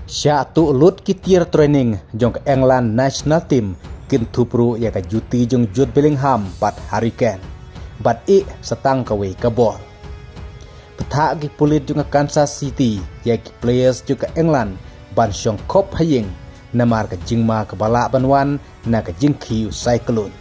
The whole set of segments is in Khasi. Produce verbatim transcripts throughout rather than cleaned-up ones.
Shah tuh lut ki tiar training jong ka England national team kin thup ruh ïa ka juti jong Jude Bellingham bad Harry Kane. Bad ih sa tang kawei ka bol. Pynthah ki pulit jong ka Kansas City ïa ki players jong ka England ban shong khop ha ïing namar ka jingma kaba lah ban wan na ka jingkhiew cyclone.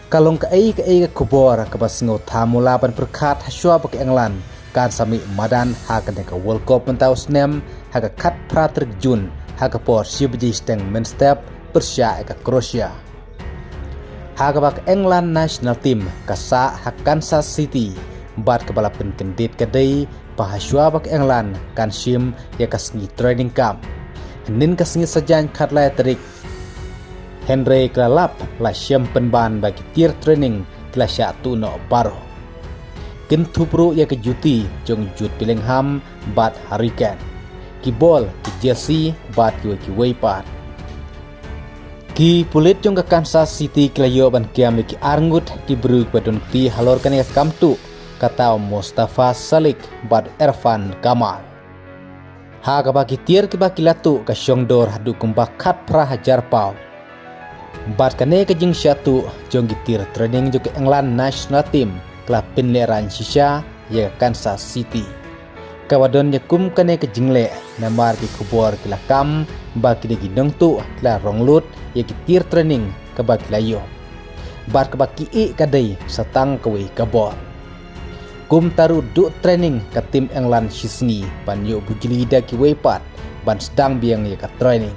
Ka long kaei kaei ka khubor kaba sngew thamula ban pyrkhat hashwa ba ka England kan sa mih madan ha kane ka World Cup mynta u snem ha ka khatphra tarik Jun ha ka por shi baje shiteng mynstep pyrshah ïa ka Croatia. Ha kaba ka England national team ka sah ha Kansas City bad kaba la pynkyndit ka dei ba hashwa ba ka England kan shim ïa ka sngi training camp. Hynnin ka sngi Saitjaiñ khatlai tarik hynrei ka la lap la shem pynban ba ki tiar training ki la shah tuh noh baroh. Kin thup ruh ïa ka juti jong Jude Bellingham bad Harry Kane. Ki bol, ki jersey bad kiwei kiwei pat. Ki pulit jong ka Kansas City ki la ïoh ban kiam ïa ki arngut ki briew kiba don kti halor kane ka kam tuh, kata u Mustafa Salik bad Irfan Kamal. Ha kaba ki tiar kiba ki la tuh ka shong dor haduh kumba khatphra hajar pound. Bad kane ka jingshah tuh jong ki tiar training jong ka England national team ka la pynlehraiñ shisha ïa ka Kansas City. Kaba don ïa kum kane ka jingleh namar ki khubor ki la kam ba ki dei ki nongtuh ki la rong lut ïa ki tiar training kaba ki la ïoh. Bad kaba ki ih ka dei sa tang kawei ka bol. Kumta ruh duh training ka team England shisngi ban ïoh bujli da kiwei pat ban sdang biang ïa ka training.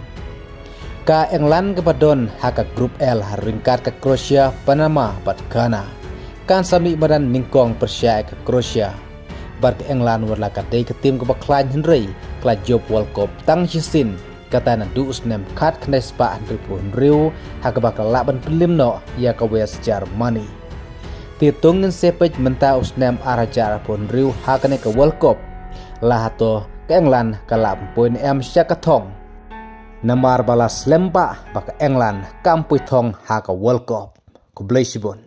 Ka England kaba don ha ka Group L ha ryngkat ka Croatia, Panama bad Ghana kan sa mih madan nyngkong pyrshah ïa ka Croatia. Bad ka England wat la ka dei ka team kaba khlaiñ hynrei ka la jop World Cup tang shisien, kata naduh u snem khatkhyndai spah hynriewphew hynriew ha kaba ka la lah ban pynlem noh ïa ka West Germany. Te to ngin sa peit mynta u snem ar hajar arphew hynriew ha kane ka World Cup, la hato ka England ka lah ban poi ne em sha ka thong. Namar ba la slem bha ba ka England kam poi thong ha ka World Cup. Khublei shibun.